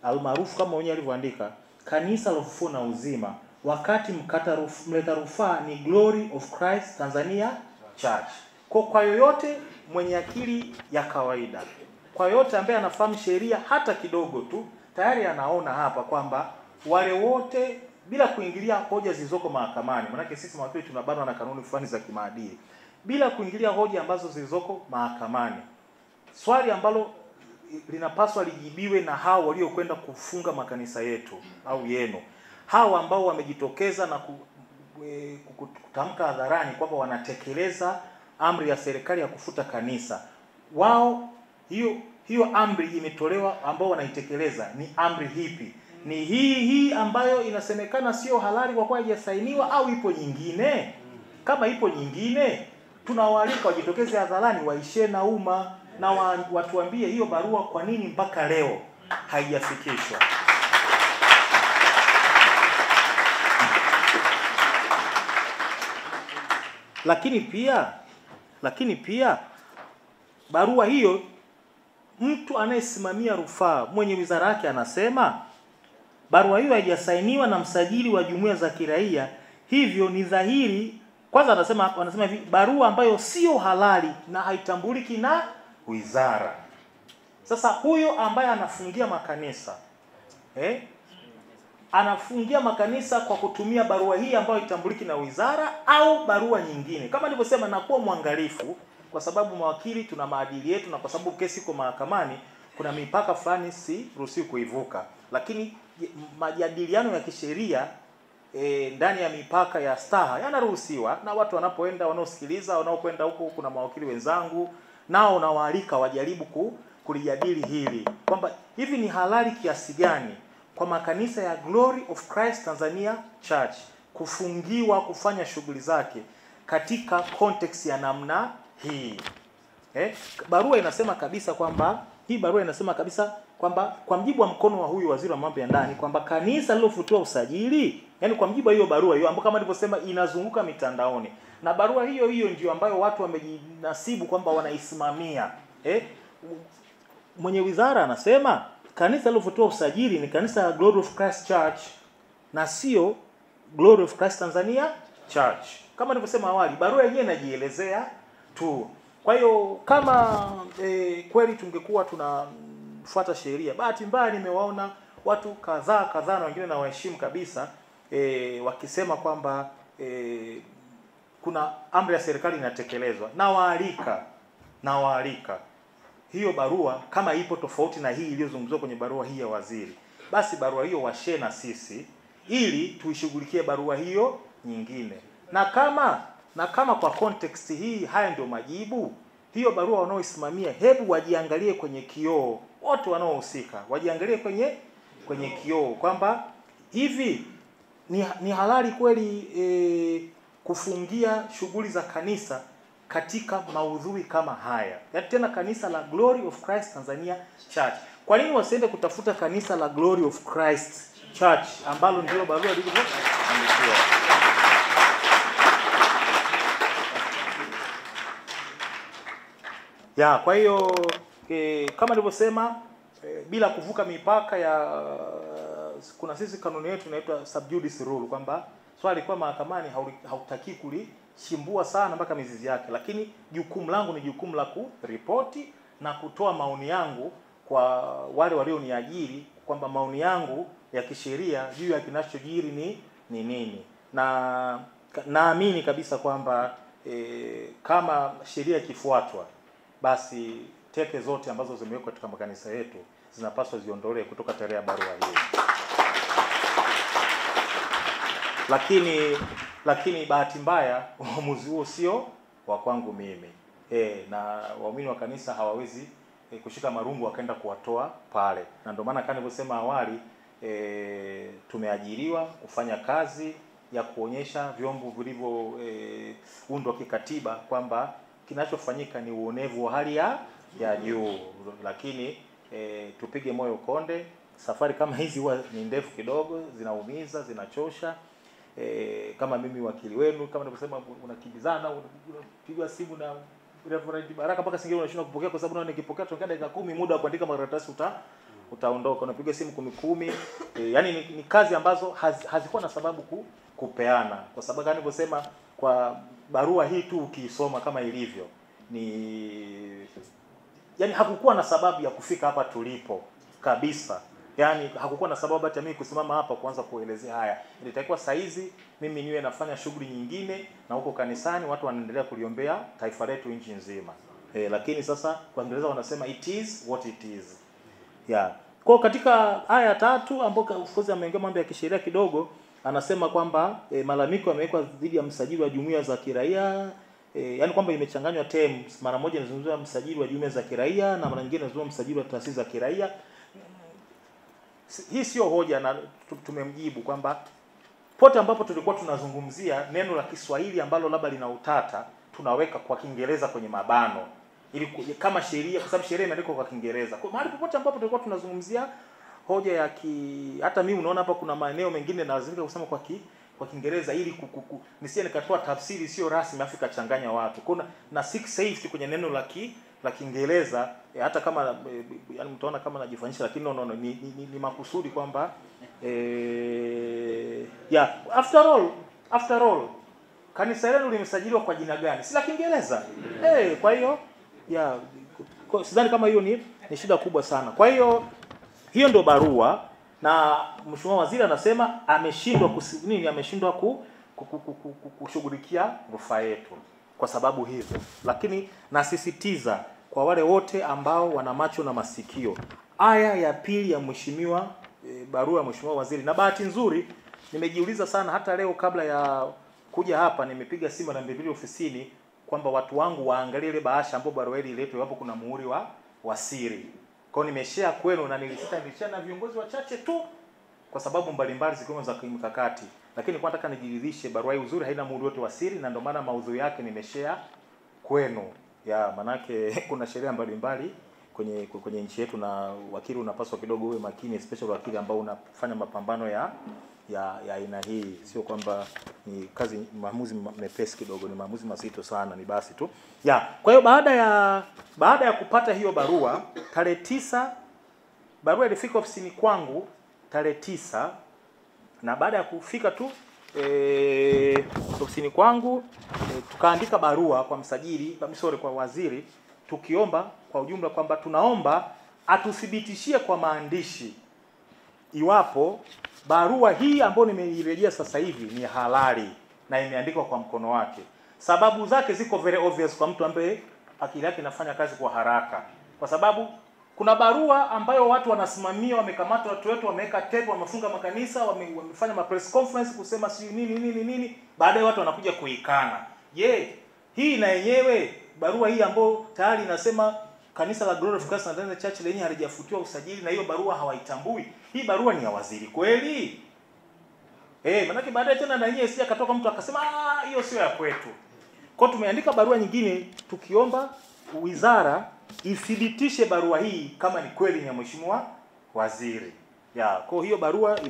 Speaker 1: almaarufu kama wenyewe alivyoandika, kanisa la Ufufuo na Uzima, wakati mleta rufaa ni Glory of Christ Tanzania Church. Kwa yoyote mwenye akili ya kawaida, kwa yoyote ambaye anafahamu sheria hata kidogo tu, tayari anaona hapa kwamba wale wote, bila kuingilia hoja zilizoko mahakamani, maana sisi mawakili tunabanwa na kanuni fulani za kimaadili, bila kuingilia hoja ambazo zilizoko mahakamani, swali ambalo linapaswa lijibiwe na hao waliokwenda kufunga makanisa yetu au yenu, hao ambao wamejitokeza na kutamka hadharani kwamba wanatekeleza amri ya serikali ya kufuta kanisa, wao hiyo amri imetolewa, ambao wanaitekeleza ni amri hipi? Ni hii ambayo inasemekana sio halali kwa kuwa haijasainiwa, au ipo nyingine? Kama ipo nyingine, tunawaalika wajitokeze hadharani, waishie na umma na watuambie hiyo barua kwa nini mpaka leo haijafikishwa. Lakini pia barua hiyo, mtu anayesimamia rufaa mwenye wizara yake anasema barua hiyo haijasainiwa na msajili wa jumuiya za kiraia, hivyo ni dhahiri. Kwanza wanasema hivi, barua ambayo sio halali na haitambuliki na wizara. Sasa huyo ambaye anafungia makanisa, anafungia makanisa kwa kutumia barua hii ambayo haitambuliki na wizara au barua nyingine. Kama nilivyosema, nakuwa mwangalifu kwa sababu mawakili tuna maadili yetu, na kwa sababu kesi iko mahakamani kuna mipaka fulani si ruhusiwi kuivuka. Lakini majadiliano ya kisheria ndani ya mipaka ya staha yanaruhusiwa, na watu wanapoenda, wanaosikiliza, wanaokwenda huko, kuna mawakili wenzangu nao nawaalika wajaribu kulijadili hili kwamba hivi ni halali kiasi gani kwa makanisa ya Glory of Christ Tanzania Church kufungiwa kufanya shughuli zake katika context ya namna hii. Barua inasema kabisa kwamba hii barua inasema kabisa kwamba kwa mjibu wa mkono wa huyu waziri wa mambo ya ndani kwamba kanisa lililofutiwa usajili, yani kwa mjibu wa hiyo barua hiyo ambayo kama nilivyosema inazunguka mitandaoni, na barua hiyo hiyo ndio ambayo watu wamejinasibu kwamba wanaisimamia. Mwenye wizara anasema kanisa lililofutiwa usajili ni kanisa la Glory of Christ Church na sio Glory of Christ Tanzania Church. Kama nilivyosema awali, barua yenyewe inajielezea tu. Kwa hiyo kama kweli tungekuwa tunafuata sheria, bahati mbaya nimewaona watu kadhaa na wengine na waheshimu kabisa wakisema kwamba kuna amri ya serikali inatekelezwa. Na waalika hiyo barua kama ipo tofauti na hii iliyozungumzwa kwenye barua hii ya waziri, basi barua hiyo washe na sisi ili tuishughulikie barua hiyo nyingine. Na kama kwa context hii haya ndio majibu, hiyo barua wanaoisimamia hebu wajiangalie kwenye kioo, wote wanaohusika wajiangalie kwenye kioo kwamba hivi ni halali kweli kufungia shughuli za kanisa katika maudhui kama haya? Yaani tena kanisa la Glory of Christ Tanzania Church. Kwa nini wasiende kutafuta kanisa la Glory of Christ Church ambalo ndilo barua lilivyoandikiwa? Ya, kwa hiyo kama nilivyosema, bila kuvuka mipaka ya kuna sisi kanuni yetu inaitwa sub judice rule, kwamba swali kwa mahakamani hautaki kulichimbua sana mpaka mizizi yake, lakini jukumu langu ni jukumu la kuripoti na kutoa maoni yangu kwa wale walioniajiri kwamba maoni yangu ya kisheria juu ya kinachojiri ni nini. Na naamini kabisa kwamba kama sheria ikifuatwa, basi teke zote ambazo zimewekwa katika makanisa yetu zinapaswa ziondolewe kutoka tarehe ya barua hii. Lakini bahati mbaya uamuzi huo sio wa kwangu mimi. Na waumini wa kanisa hawawezi kushika marungu wakaenda kuwatoa pale. Na ndio maana kama nilivyosema awali, tumeajiriwa kufanya kazi ya kuonyesha vyombo vilivyo undwa kikatiba kwamba kinachofanyika ni uonevu wa hali ya juu. Lakini tupige moyo konde. Safari kama hizi huwa ni ndefu kidogo, zinaumiza, zinachosha. Kama mimi wakili wenu, kama nilivyosema, unakimbizana, unapigwa simu na Reverend Baraka mpaka singine unashindwa kupokea, kwa sababu unaona nikipokea tunakaa dakika 10, muda wa kuandika makaratasi utaondoka. Unapiga simu 10. Yani ni kazi ambazo hazikuwa na sababu kupeana, kwa sababu kama nilivyosema, kwa barua hii tu ukiisoma kama ilivyo ni yani hakukuwa na sababu ya kufika hapa tulipo kabisa. Yani hakukuwa na sababu hata mimi kusimama hapa kuanza kuelezea haya. Ilitakiwa saizi mimi niwe nafanya shughuli nyingine, na huko kanisani watu wanaendelea kuliombea taifa letu, nchi nzima. Lakini sasa kwa Kiingereza wanasema it is what it is. Yeah. Kwa katika aya 3 ambapo of course ameongea mambo ya kisheria kidogo, anasema kwamba malalamiko yamewekwa dhidi ya msajili wa jumuiya za kiraia. Yani kwamba imechanganywa terms, mara moja inazungumzia msajili wa jumuiya za kiraia na mara nyingine inazungumzia msajili wa taasisi za kiraia. Hii sio hoja, na tumemjibu kwamba pote ambapo tulikuwa tunazungumzia neno la Kiswahili ambalo labda lina utata, tunaweka kwa Kiingereza kwenye mabano ili kama sheria, kwa sababu sheria imeandikwa kwa Kiingereza. Kwa mahali popote ambapo tulikuwa tunazungumzia hoja ya hata mimi unaona hapa kuna maeneo mengine nalazimika kusema kwa Kiingereza ili nisije nikatoa tafsiri sio rasmi afu ikachanganya watu. Kuna na seek safety kwenye neno la Kiingereza, hata kama yani mtaona kama najifanyisha, lakini no, ni makusudi kwamba yeah, after all kanisa lenu limesajiliwa kwa jina gani? Si la Kiingereza. Kwa hiyo yeah, sidhani kama hiyo ni shida kubwa sana. Kwa hiyo hiyo ndio barua, na Mheshimiwa Waziri anasema ameshindwa ameshindwa kushughulikia rufaa yetu kwa sababu hizo. Lakini nasisitiza kwa wale wote ambao wana macho na masikio, aya ya pili ya mheshimiwa barua ya Mheshimiwa Waziri. Na bahati nzuri nimejiuliza sana hata leo kabla ya kuja hapa, nimepiga simu na mbili ofisini kwamba watu wangu waangalie ile bahasha ambayo barua ile iletwe, iwapo kuna muhuri wa siri. Kwa hiyo nimeshare kwenu na nilishare na viongozi wachache tu kwa sababu mbalimbali zikiwemo za kimkakati. Lakini kwa nataka nijiridhishe barua hii uzuri haina muhuri wote wa siri, na ndio maana maudhui yake nimeshare kwenu. Ya manake kuna sheria mbalimbali kwenye nchi yetu, na wakili unapaswa kidogo uwe makini, especially wakili ambao unafanya mapambano ya aina hii. Sio kwamba ni kazi maamuzi mepesi kidogo, ni maamuzi mazito sana, ni basi tu. Ya, kwa hiyo baada ya kupata hiyo barua tarehe 9, barua ilifika ofisini kwangu tarehe 9, na baada ya kufika tu ofisini kwangu tukaandika barua kwa msajili, kwa waziri, tukiomba kwa ujumla kwamba tunaomba atuthibitishie kwa maandishi iwapo barua hii ambayo nimeirejea sasa hivi ni halali na imeandikwa kwa mkono wake. Sababu zake ziko very obvious kwa mtu ambaye akili yake inafanya kazi kwa haraka. Kwa sababu kuna barua ambayo watu wanasimamia, wamekamata watu wetu, wameweka tape, wamefunga makanisa, wamefanya ma press conference kusema si nini nini nini, baadaye watu wanakuja kuikana. Je, hii na yenyewe barua hii ambayo tayari inasema kanisa la Glory of Christ Tanzania Church lenyewe halijafutiwa usajili na hiyo barua hawaitambui, hii barua ni ya waziri kweli? Manake baadaye tena na yenyewe sija katoka mtu akasema hiyo sio ya kwetu. Kwa tumeandika barua nyingine tukiomba wizara ithibitishe barua hii kama ni kweli ni ya mheshimiwa waziri. Ya, kwa hiyo barua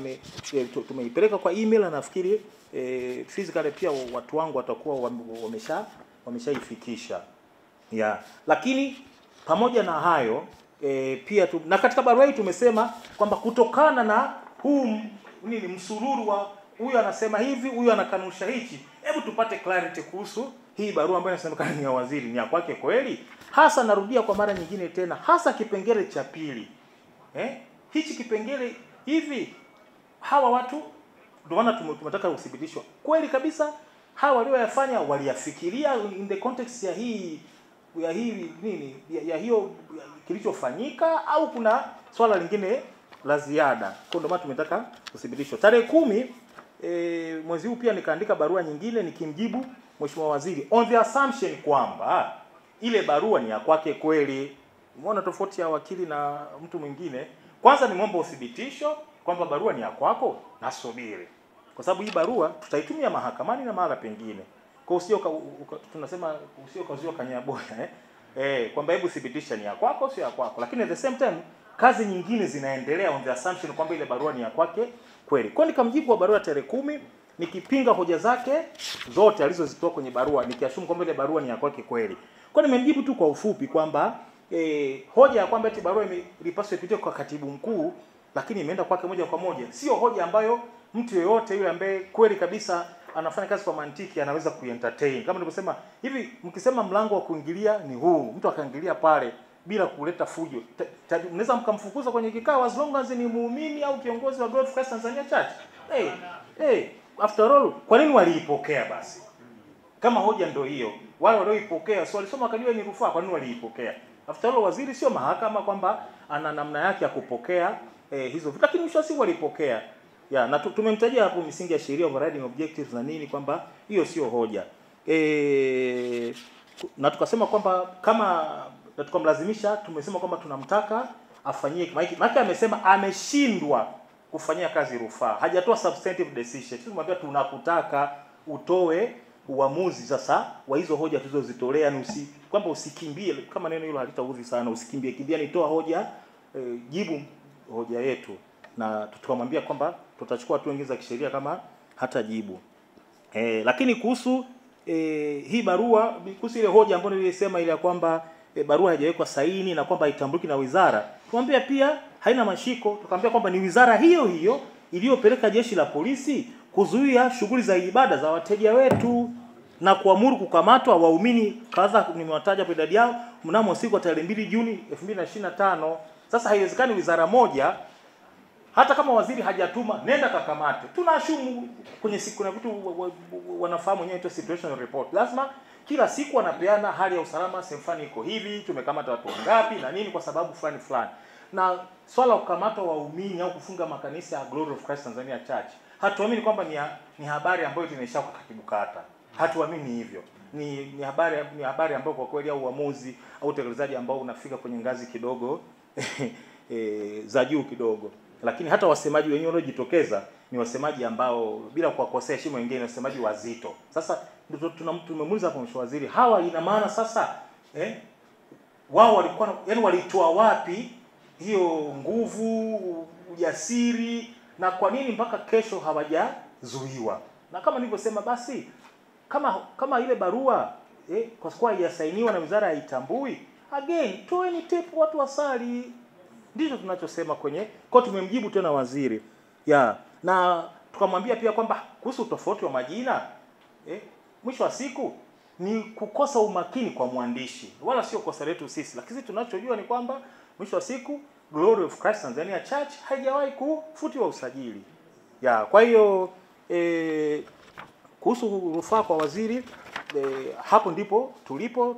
Speaker 1: tumeipeleka kwa email na nafikiri physically pia watu wangu watakuwa wameshaifikisha. Ya, lakini pamoja na hayo pia na katika barua hii tumesema kwamba kutokana na huu nini msururu wa huyu anasema hivi, huyu anakanusha hichi, hebu tupate clarity kuhusu hii barua ambayo inasemekana ni ya waziri, ni ya kwake kweli. Hasa narudia kwa mara nyingine tena, hasa kipengele cha pili. Hichi kipengele hivi hawa watu ndio maana tumetaka uthibitisho. Kweli kabisa hawa walioyafanya waliyafikiria in the context ya hii nini ya hiyo kilichofanyika, au kuna swala lingine la ziada. Kwa ndio maana tumetaka uthibitisho. Tarehe 10 mwezi huu pia nikaandika barua nyingine nikimjibu mheshimiwa waziri on the assumption kwamba ile barua ni ya kwake kweli. Umeona tofauti ya wakili na mtu mwingine. Kwanza nimeomba uthibitisho kwamba barua ni ya kwako, nasubiri. Kwa sababu hii barua tutaitumia mahakamani na mahala pengine. Kwa usio tunasema usio kauzio kanyaboya kwamba hebu thibitisha ni ya kwako sio ya kwako. Lakini at the same time kazi nyingine zinaendelea on the assumption kwamba ile barua ni ya kwake kweli. Kwa nikamjibu kwa barua tarehe 10 nikipinga hoja zake zote alizozitoa kwenye barua, nikiashumu kwamba ile barua ni ya kwake kweli. Kwa nimemjibu tu kwa ufupi kwamba hoja ya kwamba eti barua ilipaswa ipitie kwa katibu mkuu lakini imeenda kwake moja kwa moja, sio hoja ambayo mtu yeyote yule ambaye kweli kabisa anafanya kazi kwa mantiki anaweza kuentertain. Kama nilivyosema hivi, mkisema mlango wa kuingilia ni huu, mtu akaingilia pale bila kuleta fujo, mnaweza mkamfukuza kwenye kikao as long as ni muumini au kiongozi wa Glory of Christ Tanzania Church. After all, kwa nini waliipokea basi? Kama hoja ndio hiyo, wale walioipokea si walisoma wakajua ni rufaa, kwa nini waliipokea? After all, waziri sio mahakama kwamba ana namna yake ya kupokea hizo vitu, lakini mwisho si walipokea. Ya, na tumemtajia hapo misingi ya sheria, overriding objectives na nini, kwamba hiyo sio hoja. Na tukasema kwamba kama na tukamlazimisha, tumesema kwamba tunamtaka afanyie, maana amesema ameshindwa kufanyia kazi rufaa, hajatoa substantive decision. Tumemwambia tunakutaka utoe uamuzi sasa wa hizo hoja tulizozitolea, ni kwamba usikimbie, kama neno hilo halitaudhi sana, usikimbie kimbia, nitoa hoja, jibu hoja yetu. Na tukamwambia kwamba tutachukua hatua nyingine za kisheria kama hatajibu. Lakini kuhusu hii barua, kuhusu ile hoja ambayo nilisema ile ya kwamba barua haijawekwa saini na kwamba haitambuliki na wizara, tumwambia pia haina mashiko. Tukamwambia kwamba ni wizara hiyo hiyo iliyopeleka jeshi la polisi kuzuia shughuli za ibada za wateja wetu na kuamuru kukamatwa waumini kadha, nimewataja kwa idadi yao, mnamo siku ya tarehe 2 Juni 2025. Sasa haiwezekani wizara moja, hata kama waziri hajatuma, nenda kakamate. Tunaashumu kwenye siku na vitu wanafahamu wenyewe tu situational report. Lazima kila siku wanapeana hali ya usalama, sehemu fulani iko hivi, tumekamata watu wangapi na nini kwa sababu fulani fulani. Na swala la kukamata waumini au kufunga makanisa ya Glory of Christ Tanzania Church, hatuamini kwamba ni habari ambayo tunaisha kwa katibu kata. Hatuamini hivyo. Ni habari ambayo kwa kweli au uamuzi au utekelezaji ambao unafika kwenye ngazi kidogo za juu kidogo. Lakini hata wasemaji wenyewe waliojitokeza ni wasemaji ambao bila kuwakosea heshima wengine, ni wasemaji wazito. Sasa tumemuuliza hapo mheshimiwa waziri, hawa ina maana sasa wao walikuwa yani walitoa wapi hiyo nguvu, ujasiri, na kwa nini mpaka kesho hawajazuiwa? Na kama nilivyosema, basi kama ile barua kwa sababu haijasainiwa na wizara haitambui, again toeni tape watu wasali. Ndicho tunachosema kwenye kwa tumemjibu tena waziri. Ya, na tukamwambia pia kwamba kuhusu tofauti wa majina, mwisho wa siku ni kukosa umakini kwa mwandishi, wala sio kosa letu sisi. Lakini tunachojua ni kwamba mwisho wa siku Glory of Christ Tanzania Church haijawahi kufutiwa usajili. Ya, kwa hiyo kuhusu rufaa kwa waziri, hapo ndipo tulipo,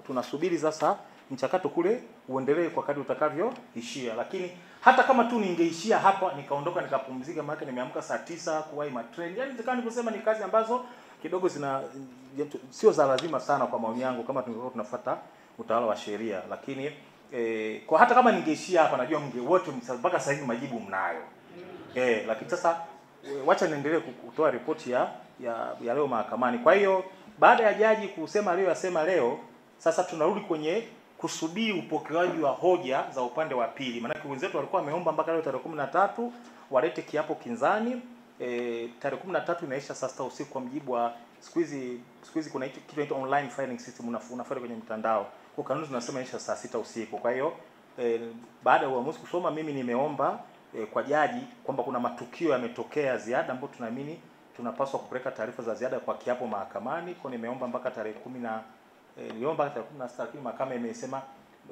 Speaker 1: tunasubiri sasa mchakato kule uendelee kwa kadri utakavyoishia. Lakini hata kama tu ningeishia hapa nikaondoka nikapumzika, maana nimeamka saa 9 kuwahi matreni. Yaani kama nilivyosema ni kazi ambazo kidogo zina sio za lazima sana kwa maoni yangu kama tungekuwa tunafuata utawala wa sheria. Lakini kwa hata kama ningeishia hapa najua mnge wote mpaka sasa hivi majibu mnayo. Lakini sasa wacha niendelee kutoa ripoti ya leo mahakamani. Kwa hiyo Baada ya jaji kusema aliyoyasema leo, sasa tunarudi kwenye kusubiri upokewaji wa hoja za upande wa pili. Maana wenzetu walikuwa wameomba mpaka leo tarehe 13 walete kiapo kinzani. Tarehe 13 inaisha saa 6 usiku kwa mjibu wa siku hizi kuna kitu kinaitwa online filing system, unafanya kwenye mtandao. Kwa kanuni zinasema inaisha saa 6 usiku. Kwa hiyo baada ya uamuzi kusoma, mimi nimeomba kwa jaji kwamba kuna matukio yametokea ziada ambayo tunaamini tunapaswa kupeleka taarifa za ziada kwa kiapo mahakamani. Kwa nimeomba mpaka tarehe 16, lakini mahakama imesema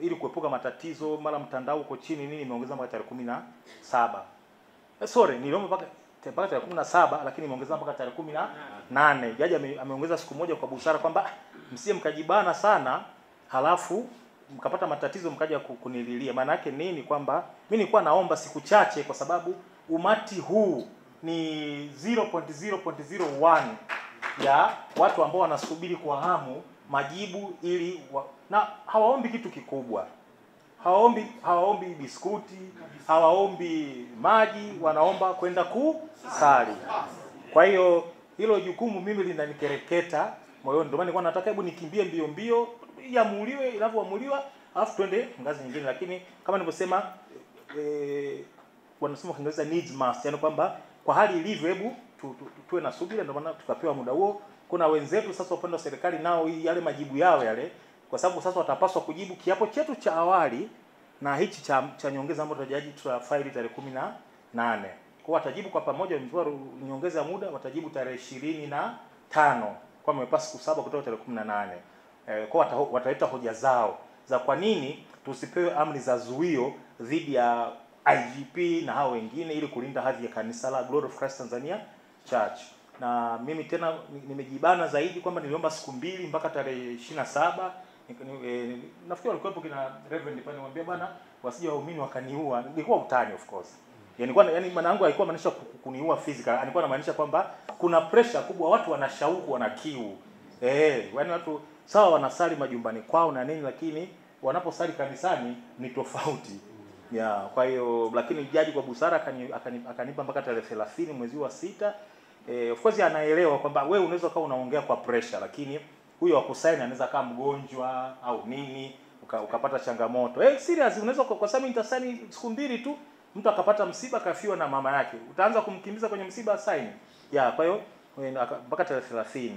Speaker 1: ili kuepuka matatizo mara mtandao uko chini nini, imeongeza mpaka tarehe 17. Sorry, niliomba mpaka tarehe 17 lakini imeongeza mpaka tarehe 18. Jaji ameongeza siku moja kwa busara kwamba msije mkajibana sana halafu mkapata matatizo mkaja kunililia. Maana yake nini? Kwamba mimi nilikuwa naomba siku chache kwa sababu umati huu ni 0.0.01 ya watu ambao wanasubiri kwa hamu majibu ili na hawaombi kitu kikubwa. Hawaombi biskuti, hawaombi maji, wanaomba kwenda kusali. Kwa hiyo hilo jukumu mimi linanikereketa moyoni. Ndio maana nilikuwa nataka hebu nikimbie mbio mbio iamuliwe inavyoamuliwa, alafu twende ngazi nyingine. Lakini kama nilivyosema, wanasema Kiingereza needs must, yani kwamba kwa hali ilivyo hebu tuwe na subira. Ndio maana tukapewa muda huo. Kuna wenzetu sasa upande wa serikali nao yale majibu yao yale, kwa sababu sasa watapaswa kujibu kiapo chetu cha awali na hichi cha nyongeza ambayo tutajaji tutafaili tarehe 18. Kwa watajibu kwa pamoja, wamepewa nyongeza ya muda, watajibu tarehe 25, kwa wamepewa siku 7 kutoka tarehe 18. Kwa wataleta hoja zao za kwa nini tusipewe amri za zuio dhidi ya IGP na hao wengine ili kulinda hadhi ya kanisa la Glory of Christ Tanzania Church. Na mimi tena nimejibana zaidi kwamba niliomba siku 2 mpaka tarehe 27. Nafikiri walikuwepo kina Reverend pale, niwaambia bwana wasije waumini wakaniua. Nilikuwa utani of course. Yani maana yangu haikuwa maanisha kuniua physical, alikuwa anamaanisha kwamba kuna pressure kubwa, watu wana shauku, wana kiu. Yani watu sawa wanasali majumbani kwao na nini, lakini wanaposali kanisani ni tofauti. Kwa hiyo lakini jaji kwa busara akanipa mpaka tarehe 30 mwezi wa 6. Of course anaelewa kwamba wewe unaweza kama unaongea kwa pressure, lakini huyo wa kusaini anaweza kama mgonjwa au nini, ukapata changamoto. Serious, unaweza kwa sababu nitasaini siku 2 tu, mtu akapata msiba kafiwa na mama yake, utaanza kumkimbiza kwenye msiba sign. Kwa hiyo mpaka tarehe 30.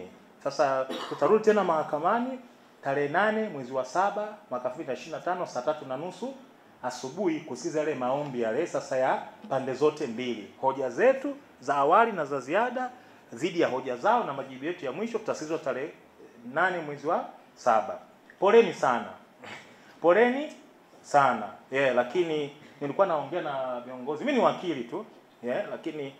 Speaker 1: Sasa tutarudi tena mahakamani tarehe 8 mwezi wa 7 mwaka 2025 saa 3:30 asubuhi kusikiza yale maombi yale sasa ya pande zote mbili, hoja zetu za awali na za ziada dhidi ya hoja zao na majibu yetu ya mwisho tutasikizwa tarehe 8 mwezi wa 7. Poleni sana. Poleni sana. Lakini nilikuwa naongea na viongozi. Mimi ni wakili tu. Lakini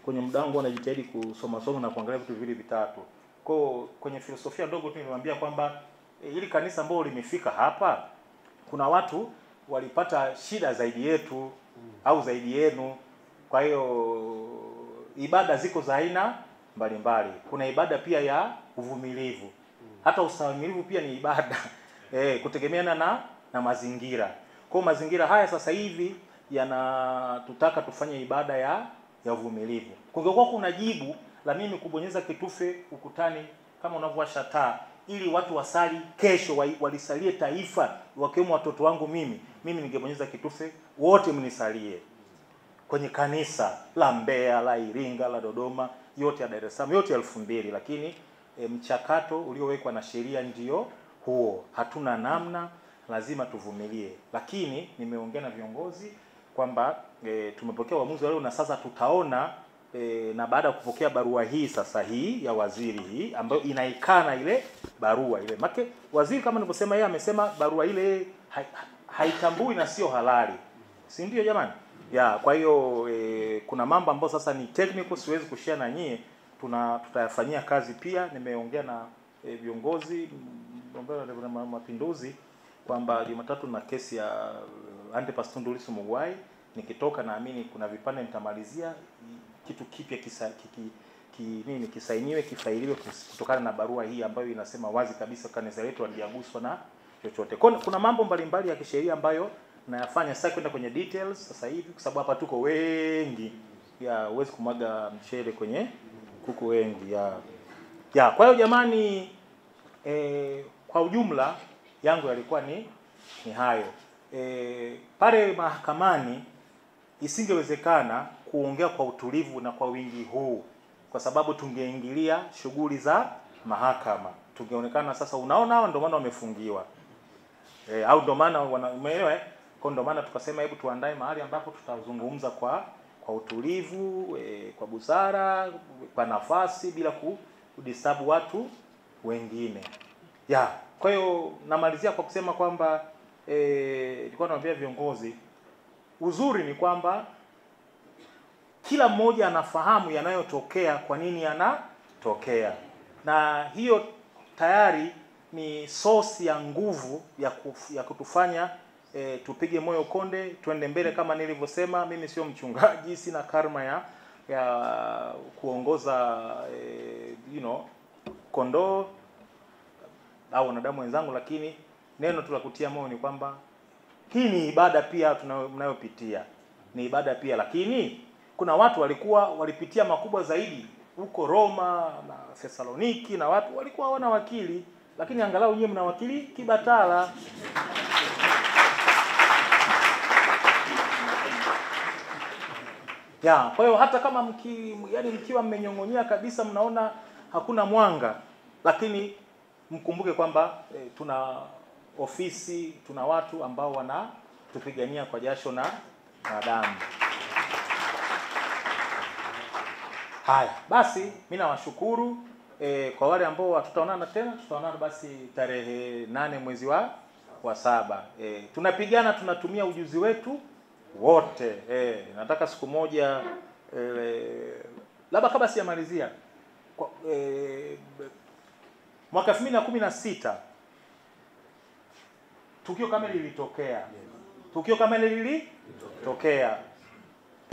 Speaker 1: kwenye muda wangu najitahidi kusoma soma na kuangalia vitu viwili vitatu. Kwa kwenye filosofia ndogo tu niliwaambia kwamba ili kanisa ambalo limefika hapa kuna watu walipata shida zaidi yetu au zaidi yenu. Kwa hiyo ibada ziko za aina mbalimbali. Kuna ibada pia ya uvumilivu. Hata ustahimilivu pia ni ibada. Kutegemeana na mazingira. Kwa mazingira haya sasa hivi yanatutaka tufanye ibada ya uvumilivu. Kungekuwa kuna jibu la mimi kubonyeza kitufe ukutani kama unavyowasha taa ili watu wasali kesho, walisalie taifa wakiwemo watoto wangu mimi ningebonyeza kitufe wote mnisalie kwenye kanisa la Mbeya, la Iringa, la Dodoma, yote ya Dar es Salaam, yote 2000. Lakini mchakato uliowekwa na sheria ndio huo. Hatuna namna, lazima tuvumilie. Lakini nimeongea na viongozi kwamba tumepokea uamuzi leo na sasa tutaona na baada ya kupokea barua hii sasa hii ya waziri hii ambayo inaikana ile barua ile. Make waziri kama nilivyosema yeye amesema barua ile haitambui na sio halali. Si ndio jamani? Kwa hiyo kuna mambo ambayo sasa ni technical siwezi kushare na nyie, tutayafanyia kazi pia. Nimeongea na viongozi na Mapinduzi kwamba Jumatatu na kesi ya Antipas Tundu Lissu Mugwai, nikitoka naamini kuna vipande nitamalizia kitu kipya kisainiwe kifailiwe kutokana na barua hii ambayo inasema wazi kabisa kanisa letu halijaguswa na chochote. Kuna mambo mbalimbali ya kisheria ambayo nayafanya, sasa kwenda kwenye details sasa hivi kwa sababu hapa tuko wengi. Huwezi kumwaga mchele kwenye kuku wengi. Ya, kwa hiyo jamani, kwa ujumla yangu yalikuwa ni hayo. Pale mahakamani isingewezekana kuongea kwa utulivu na kwa wingi huu, kwa sababu tungeingilia shughuli za mahakama. Tungeonekana sasa, unaona hawa ndio maana wamefungiwa. Au ndio maana umeelewa? Kwa ndio maana tukasema hebu tuandae mahali ambapo tutazungumza kwa utulivu, kwa busara, kwa nafasi, bila kudisturb watu wengine. Ya, kwa hiyo namalizia kwa kusema kwamba nilikuwa naambia viongozi, uzuri ni kwamba kila mmoja anafahamu yanayotokea, kwa nini yanatokea. Na hiyo tayari ni source ya nguvu ya kutufanya tupige moyo konde, tuende mbele. Kama nilivyosema, mimi sio mchungaji, sina karma ya kuongoza kondoo au wanadamu wenzangu, lakini neno tu la kutia moyo ni kwamba hii ni ibada pia tunayopitia. Ni ibada pia, lakini kuna watu walipitia makubwa zaidi huko Roma na Thessaloniki, na watu walikuwa hawana wakili, lakini angalau nyinyi mna wakili Kibatala. Ya, kwa hiyo hata kama mkiwa mmenyong'onyea kabisa, mnaona hakuna mwanga, lakini mkumbuke kwamba tuna ofisi, tuna watu ambao wanatupigania kwa jasho na damu. Haya, basi mimi nawashukuru. Kwa wale ambao hatutaonana tena, tutaonana basi tarehe 8 mwezi wa 7. Tunapigana, tunatumia ujuzi wetu wote. Nataka siku moja, labda kabla sijamalizia, mwaka 2016 tukio kama lilitokea. Tukio kama lilitokea.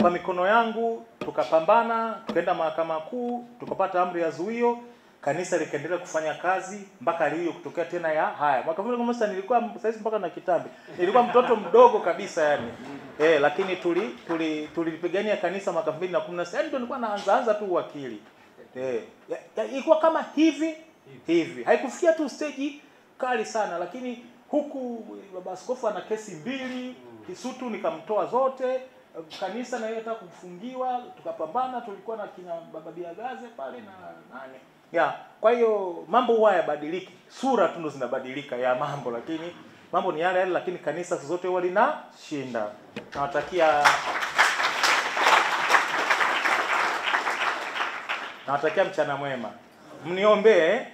Speaker 1: Kwa mikono yangu tukapambana, tukaenda mahakama kuu, tukapata amri ya zuio, kanisa likaendelea kufanya kazi mpaka leo kutokea tena ya haya. Mwaka 2016 nilikuwa saizi mpaka na kitambi. Nilikuwa mtoto mdogo kabisa yani. Lakini tulipigania kanisa mwaka 2016. Yaani ndio nilikuwa naanza tu uwakili. Ilikuwa kama hivi hivi. Haikufikia tu stage kali sana, lakini huku baba askofu ana kesi 2, Kisutu nikamtoa zote, kanisa na yeye nataka kufungiwa, tukapambana, tulikuwa na kina baba Biagaze pale na nani. Ya, kwa hiyo mambo huwa hayabadiliki. Sura tu ndo zinabadilika ya mambo, lakini mambo ni yale yale, lakini kanisa zote huwa linashinda. Nawatakia mchana mwema. Mniombee.